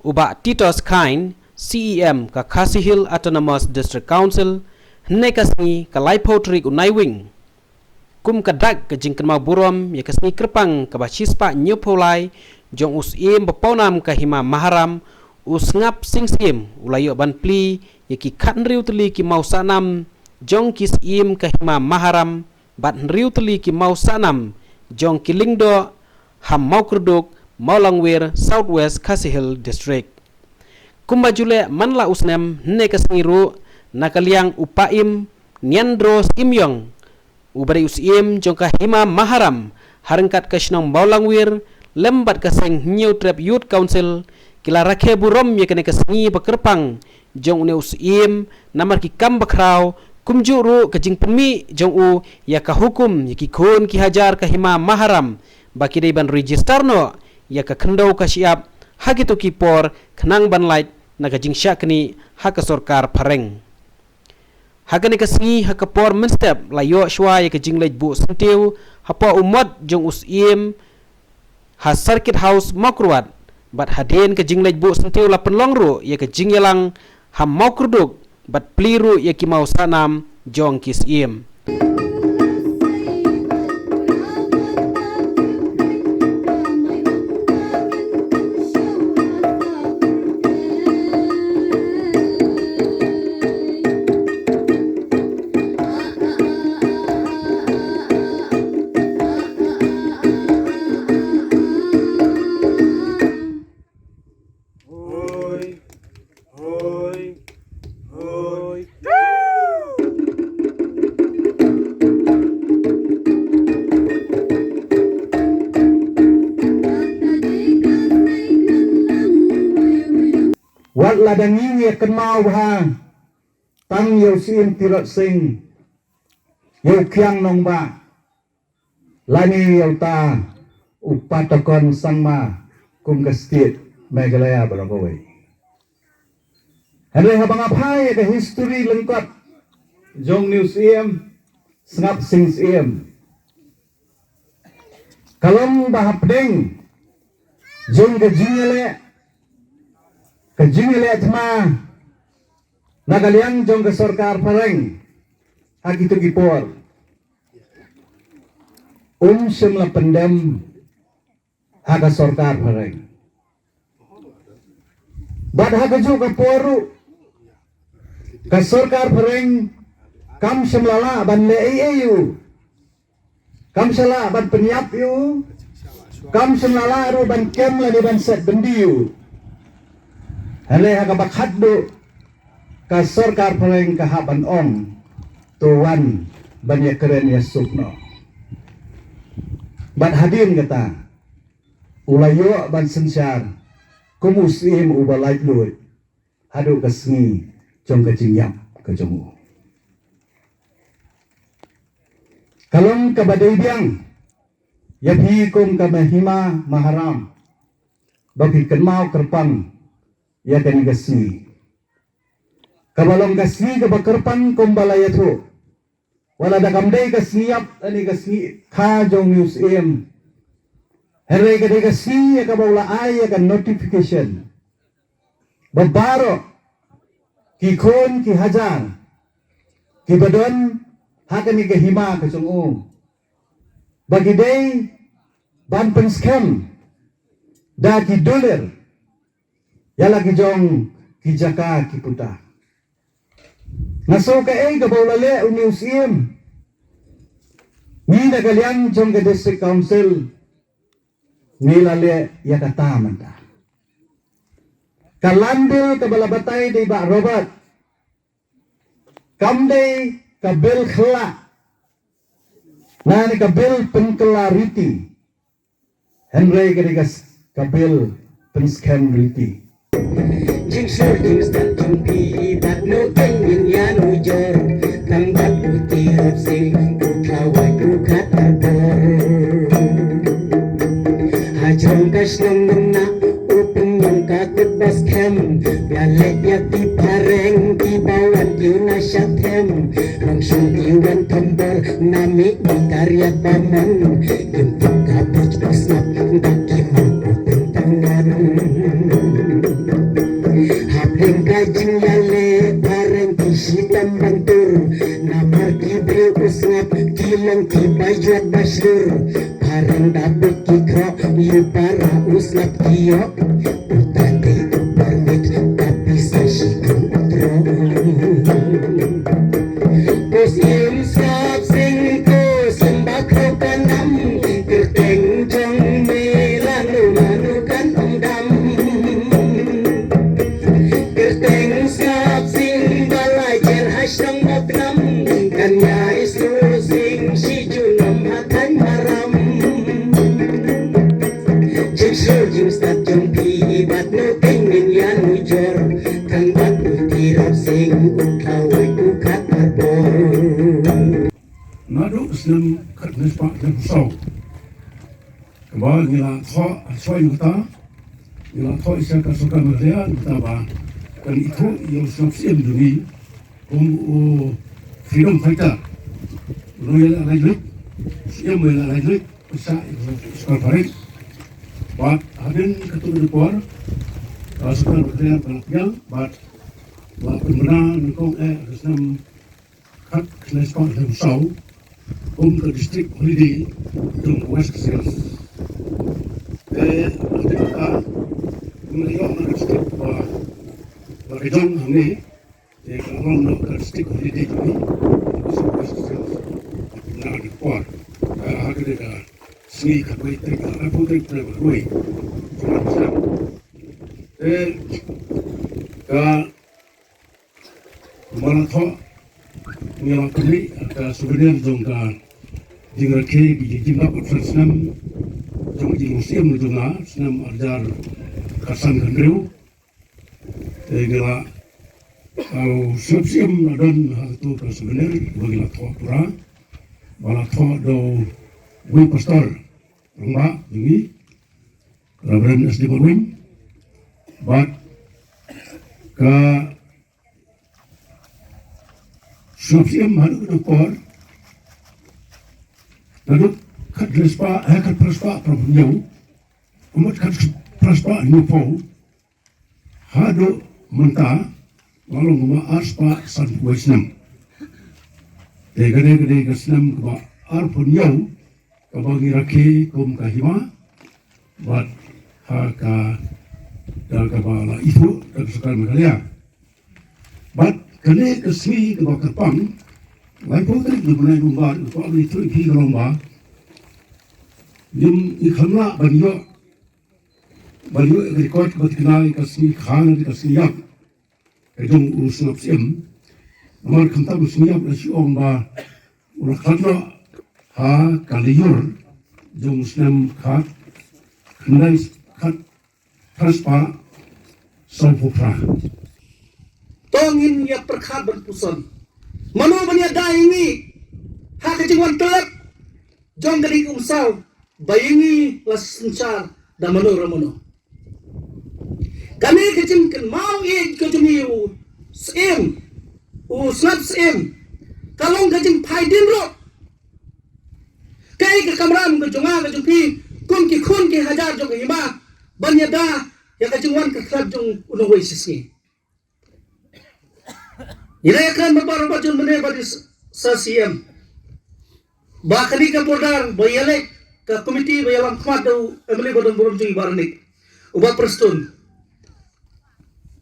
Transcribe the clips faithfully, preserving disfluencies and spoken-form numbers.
u Bah Titos Chyne, C E M ka Khasi Hills Autonomous District Council, hynne ka sngi ka laiphew tarik u Naiwieng. Kum ka dak ka jingkynmaw burom ïa ka sngi kyrpang kaba shispah hynñiewphew lai jong u Syiem ba pawnam ka Hima Maharam, u Sngap Sing Syiem, u la ïoh ban plie ïa ki khathynriew tylli ki mawsahnam jong ki Syiem ka Hima Maharam bad hynriew tylli ki mawsahnam jong ki Lyngdoh ha Mawkyrduk, Mawlangwir, South West Khasi Hills District. Kumba ju leh man la u snem, hynne ka sngi ruh, na ka liang u Paiem Niandro Syiemiong, uba dei u Syiem jong ka Hima Maharam ha ryngkat ka shnong Mawlangwir lem bad ka seng Hynñiewtrep Youth Council, ki la rakhe burom ïa kane ka sngi ba kyrpang jong une u Syiem namar ki kam bakhraw, kumjuh ruh ka jingpynmih jong u ïa ka hukum ïa ki khun ki hajar ka Hima Maharam ba ki dei ban register noh ïa ka khyndew ka shyiap ha kito ki por khnang ban lait na ka jingshah knieh ha ka sorkar phareng. Ha kane ka sngi, ha ka por mynstep, la ïoh shuwa ïa ka jingleit buh syntiew hapoh u mot jong u Syiem ha Circuit House Mawkyrwat, bad hadien ka jingleit buh syntiew la pynlong ruh ïa ka jingïalang ha Mawkyrduk bad plie ruh ïa ki mawsahnam jong ki Syiem. Hoi, hoi, hoi. Wat la dang ïa kynmaw bha tang ïa u Syiem Tirot Sing, ïa u Khiang Nongbah, lane ïa uta u Patokon Sangma kum ka state Meghalaya baroh kawei. Hynrei haba nga phai ïa ka history lyngkot jong une u Syiem, Sngap Sing Syiem, ka long ba hapdeng jong ka jingïaleh, ka jingïaleh thma na ka liang jong ka sorkar phareng ha kito ki por, um shym la pyndem ha ka sorkar phareng. Bad ha kajuh ka por ruh, ka sorkar phareng kam shym la lah ban leh ei ei ïa u, kam shym la lah ban pynïap ïa u, kam shym la lah ruh ban kem lane ban set byndi ïa u. Hynrei ha kaba khatduh, ka sorkar phareng ka hap ban ong, to wan ban ïakren ïasuk noh. Bad hadien kata, u la ïoh ban synshar kum u Syiem uba laitluid haduh ka sngi jong ka jingïap ka jong u. Ka long kaba dei biang ïa phi kum ka Hima Maharam ba phi kynmaw kyrpang ïa kane ka sngi, kaba long ka sngi kaba kyrpang kumba la ïathuh. Wat la da kam dei ka sngi ïap lane ka sngi kha jong une u Syiem, hynrei ka dei ka sngi ïa kaba u la ai ïa ka notification ba baroh ki khun ki hajar kiba don ha kane ka hima ka jong u, ba ki dei ban pynskhem da ki dulir ïa la ki jong ki jaka ki puta. Nga sngew kaei kaba u la leh une u Syiem, ngi na ka liang jong ka District Council ngi la leh ïa kata mynta. Ka Land Bill kaba la batai da i Bah Robert kam dei ka bill khyllah, lane ka bill pynkylla riti, hynrei ka dei ka s-, ka bill pynskhem riti. Jingsur jingsdang jong phi bad no keng ngin ïa nujor, tang bad u Tirot Sing u khlawai u khat arbor. Ha jrong ka shnong Nongna u pynïong ka kut ba skhem, ïa leh ïa ki phareng kiba wan kiew na sha them. Rong shong ki wan thombor na mih ni ka riat ba mon, kim tip ka bridge ba sngap da ki mawputeng tang wan. Jingïaleh phareng ki shitom ban tur, namar ki briew u sngap ki long ki ba ïoh ba shlur. Phareng da bit ki khrok ïa para u sngap ki ïoh. Uta dei u permit tapi sa shi kum u trok. Pus im sngap sing ko symba khrok kan dam. Kyrteng jong me lano lano kan ong dam. Kyrteng sngap sing ba la jer ha shnong Mawtnam. Kan ïa isngur sing shi junom ha thaiñ Maram. Jingsngur jingstad jong phi bad no keiñ ngin ïa nujor. Tang bad u Tirot Sing u khlawei u khat arbor. Naduh snem khatkhyndai spah hynñiewphew saw. Kaba ngi la thoh, ha shuwa ïa kata, ngi la thoh ïa ka sorkar Meghalaya, ïa kata ba kan ithuh ïa u Sngap Syiem jong ngi kum u freedom fighter. U nongïaleh laitluid, Syiem u ïaleh laitluid, pyrshah ïa u sorkar phareng. Bad hadien katto katne por, ka sorkar Meghalaya ka la pdiang, bad la pynbna nyngkong eh ha ka snem khatkhyndai spah hynñiewphew saw kum ka district holiday jong West Khasi Hills. Te hadien kata, kum la ïoh na ka district ba, ba ka jong hangne, te ka long noh ka district holiday jong ngi, West Khasi Hills. Na ka por, ha kane ka sngi khatwei tarik, laiphew tarik, tarik ba khatwei jong ka snem. Te ka Kumba la thoh, ngi la pynmih ka souvenir jong ka jingrakhe ki jingjingdap arphew san snem jong ka jinglong Syiem jong nga, snem arhajar khatsan khathynriew. Te ngi la, uh, Sngap Syiem la don ha kato ka souvenir ba ngi la thoh pura, ba la thoh da uwei u pastor rangbah jong ngi, Reverend S D Marwein, bad ka Sngap Syiem haduh kato ka por, naduh khatkhyndai spah, eh, khatphra spah phra hynñiew, kumta khatphra spah hynñiewphew, haduh mynta, la long kumba ar spah sanphew wei snem. Te ka dei, ka dei ka snem kaba arphew hynñiew, kaba ngi rakhe kum ka hima, bad ha ka, da kaba la ithuh da ka sorkar Meghalaya. Bad kane ka sngi kaba kyrpang, laiphew tarik u bnai November, kaba ngi ithuh ïa phi ka long ba, ngim, ngi khlem lah ban ïoh, ban ïoh ka record kaba thikna ïa ka sngi kha ne ka sngi ïap ka jong u Sngap Syiem. Namar khamtam u Sngap la shu ong ba u la khlad noh ha ka lyiur jong u snem khatkhyndai, khatphra spah sawphew phra. To ngin ïa pyrkhat ban puson. Mano ban ïada ïa ngi ha ka jingwan tlep jong kane ka umsaw ba ïa ngi la synshar da mano re mano. Kane ka jingkynmaw ïeit ka jong ngi u Syiem, u Sngap Syiem, ka long ka jingphai dien ruh. Kaei ka kamram ka jong nga ka jong phi kum ki khun ki hajar jong ka hima ban ïada ïa ka jingwan kyrkhlad jong u nongwei shisngi. Ngi la ïakren bad u Bah John Myne ba dei sa Syiem ba kane ka border ba ïaleh ka komiti ba ïalam khmat da u M L A ba don burom jong ngi Bah Ranik, u Bah Prestone.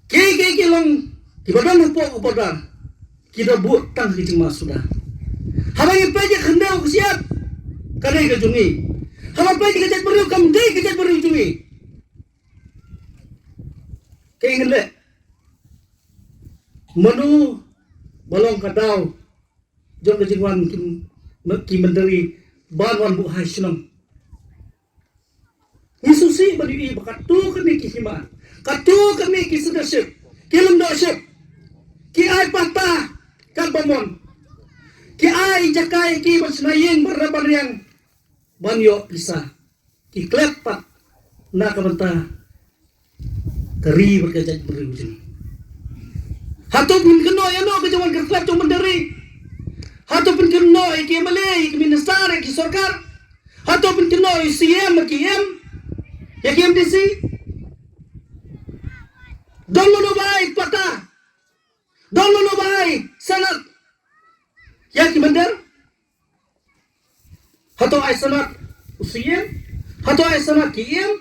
Kiei kiei ki long kiba don hapoh ka border ki da buh tang ki jingma suda. Haba ngi peit ïa ka khyndew ka shyiap ka dei ka jong ngi. Haba peit ïa ka jaitbynriew kam dei ka jaitbynriew jong ngi. Kaei ngin leh? Mano ba long ka daw jong ka jingwan ki, ki myntri ban wan buh ha shnong? Ngi sngewsih ban ïohi ba katto katne ki hima, katto katne ki sdang ship, ki lyngdoh ship, ki ai patta katba mon, ki ai jaka ïa ki ban shna ïing ban rep ban riang ban ïoh pisa. Ki klet pat na ka bynta ka ri bad ka jaitbynriew jong ngi. Hato phin kynnoh ïa no ka jingwan kyrkhlad jong u myntri? Hato phin kynnoh ïa ki M L A, ïa ki minister, ïa ki sorkar? Hato phin kynnoh ïa u Syiem, ïa ki M, ïa ki M D C? Don mano ba ai patta Don mano ba ai sanad ïa ki mynder? Hato ai sanad u siem? Hato ai sanad ki iem?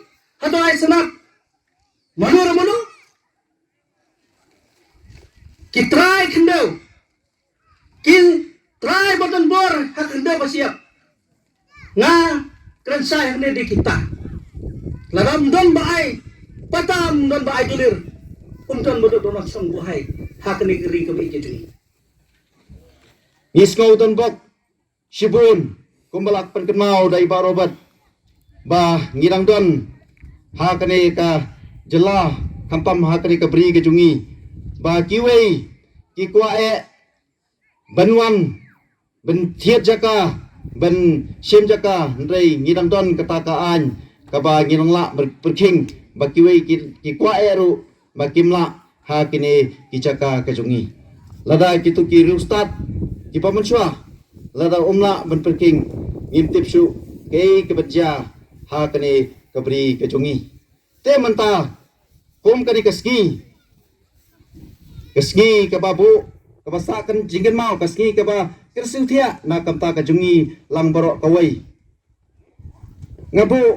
Hato ai sanad mano re mano? Ki trai khyndew, ki trai ba don bor ha khyndew ba siap. Nga kren shai hangne de kita. Lada ym don ba ai patta, ym don ba ai dulir, ym don ba don shong buhai ha kane ka ri ka ba ïeit ka jong ngi. Ngi sngew don bok shibun kumba la pynkynmaw da i Bah Robert ba ngi dang don ha kane ka jylla, khamtam ha kane ka bri ka jong ngi, ba kiwei ki kwah eh ban wan ban thied jaka, ban shim jaka, hynrei ngi dang don kata ka aiñ kaba ngi dang lah pyrkhing ba kiwei ki, ki kwah eh ruh ba kim lah ha kine ki jaka ka jong ngi. Lada kito ki riewstad kiba mynshuwa lada ym lah ban pyrkhing, ngim tip shuh kaei kaba jia ha kane ka bri ka jong ngi. Te mynta kum kane ka sngi, ka sngi kaba buh, kaba sah ka jingkynmaw, ka sngi kaba kyrsiew thiah na ka bynta ka jong ngi lang baroh kawei. Nga buh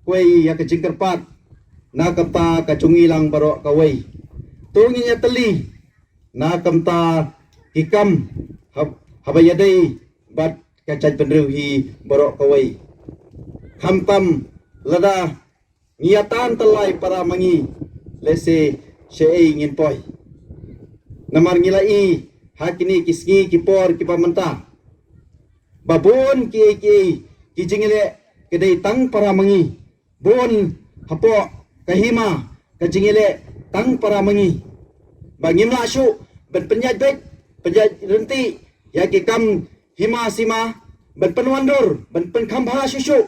kawei ïa ka jingkyrpad na ka bynta ka jong ngi lang baroh kawei. To ngin ïatylli na ka bynta ki kam hab-, haba ïadei bad ka jaitbynriew hi baroh kawei. Khamtam lada ngi ïatan tyllai para ma ngi, lehse shaei ngin poi. Namar ngi la ïohi ha kine ki sngi ki por kiba mynta ba bun kiei kiei ki jingïaleh ka dei tang para ma ngi. Bun hapoh ka hima ka jingïaleh tang para ma ngi. Ba ngim lah shuh ban pynïaid beit, pynïaid ryntih ïa ki kam hima sima, ban pynwandur, ban pynkham bha shuh shuh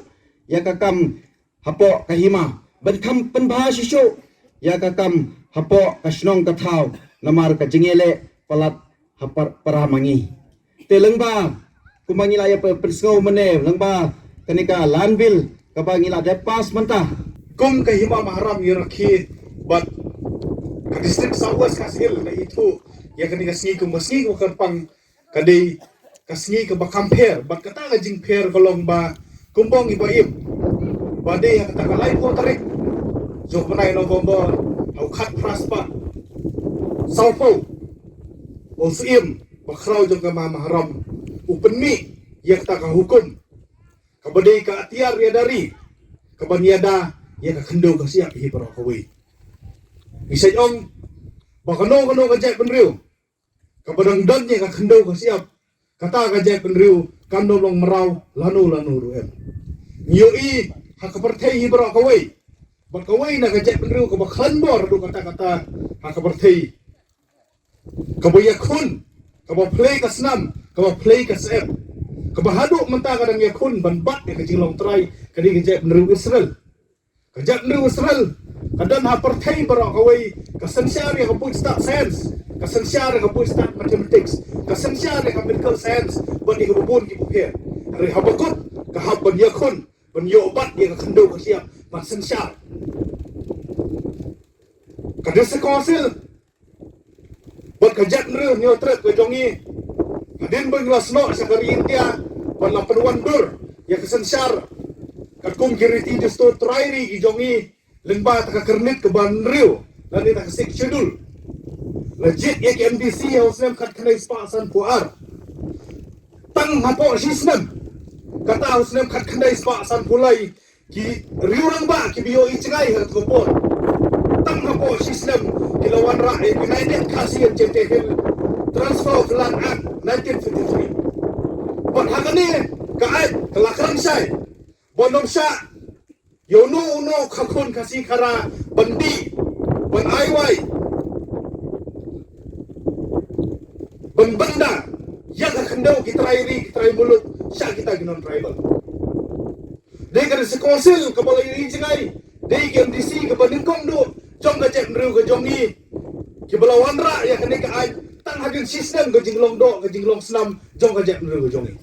ïa ka kam hapoh ka hima, ban kham pynbha shuh shuh ïa ka kam hapoh ka shnong ka thaw, namar ka jingïaleh palat ha par-, para ma ngi. Te lyngba kumba ngi la ïa py-, pynsngew mynne lyngba kane ka Land Bill kaba ngi la dep pass mynta, kum ka Hima Maharam ngi rakhe bad ka District South West Khasi Hills ka ithuh ïa kane ka sngi kum ka sngi kaba kyrpang, ka dei ka sngi kaba kham pher. Bad kata ka jingpher ka long ba kumba ngi ba im ba dei ha kata ka laiphew tarik jong u bnai November ha u khatphra spah sawphew, u Syiem Bakhraw jong ka Hima Maharam u pynmih ïa kata ka hukum kaba dei ka atiar ïada ri, kaba ïada ïa ka khyndew ka shyiap hi baroh kawei. Ngi sa ong ba kano kano ka jaitbynriew kaba dang don ïa ka khyndew ka shyiap, kata ka jaitbynriew kan ym long mraw lano lano ruh em. Ngi ïohi ha ka pyrthei hi baroh kawei, bad kawei na ka jaitbynriew kaba khlaiñ bor haduh katta katta ha ka pyrthei, kaba ïakhun, kaba plie ka snam, kaba plie ka syep, kaba haduh mynta ka dang ïakhun ban bat ïa ka jinglong trai, ka dei ka jaitbynriew Israel. Ka jaitbynriew Israel ka don ha pyrthei baroh kawei ka synshar ïa ka buit stad science, ka synshar ïa ka buit stad mathematics, ka synshar ïa ka medical science bad ïa kaba bun kiba pher. Hynrei haba kut ka hap ban ïakhun, ban ïoh bat ïa ka khyndew ka shyiap ban synshar. Ka District Council bad ka jaitbynriew Hynñiewtrep ka jong ngi, hadien ba ngi la snoh sha ka ri India bad la pynwandur ïa ka synshar katkum ki riti dustur trai ri ki jong ngi, lyngba kata ka kyrnit kaba hynriew lane kata ka Sixth Schedule, la jied ïa ki M D C ha u snem khatkhyndai spah sanphew ar. Tang hapoh shi snem, kata ha u snem khatkhyndai spah sanphew lai, ki riew rangbah kiba ïohi jngai ha kata ka por, tang hapoh shi snem ki la wanrah ïa ka United Khasi and Jaintia Hills Transfer of Land Act nineteen fifty-three. Bad ha kane ka Act ka la kren shai ba ym shah ïa uno uno ka khun Khasi Khara ban dih, ban ai wai, ban bynda ïa ka khyndew ki trai ri ki trai muluk sha kita ki non-tribal. Dei ka District Council kaba la ïohi jngai, dei ka M D C kaba nyngkong duh jong ka jaitbynriew ka jong ngi, kiba la wanrah ïa kane ka aiñ tang hadien shi snem ka jinglong doh ka jinglong snam jong ka jaitbynriew ka jong ngi.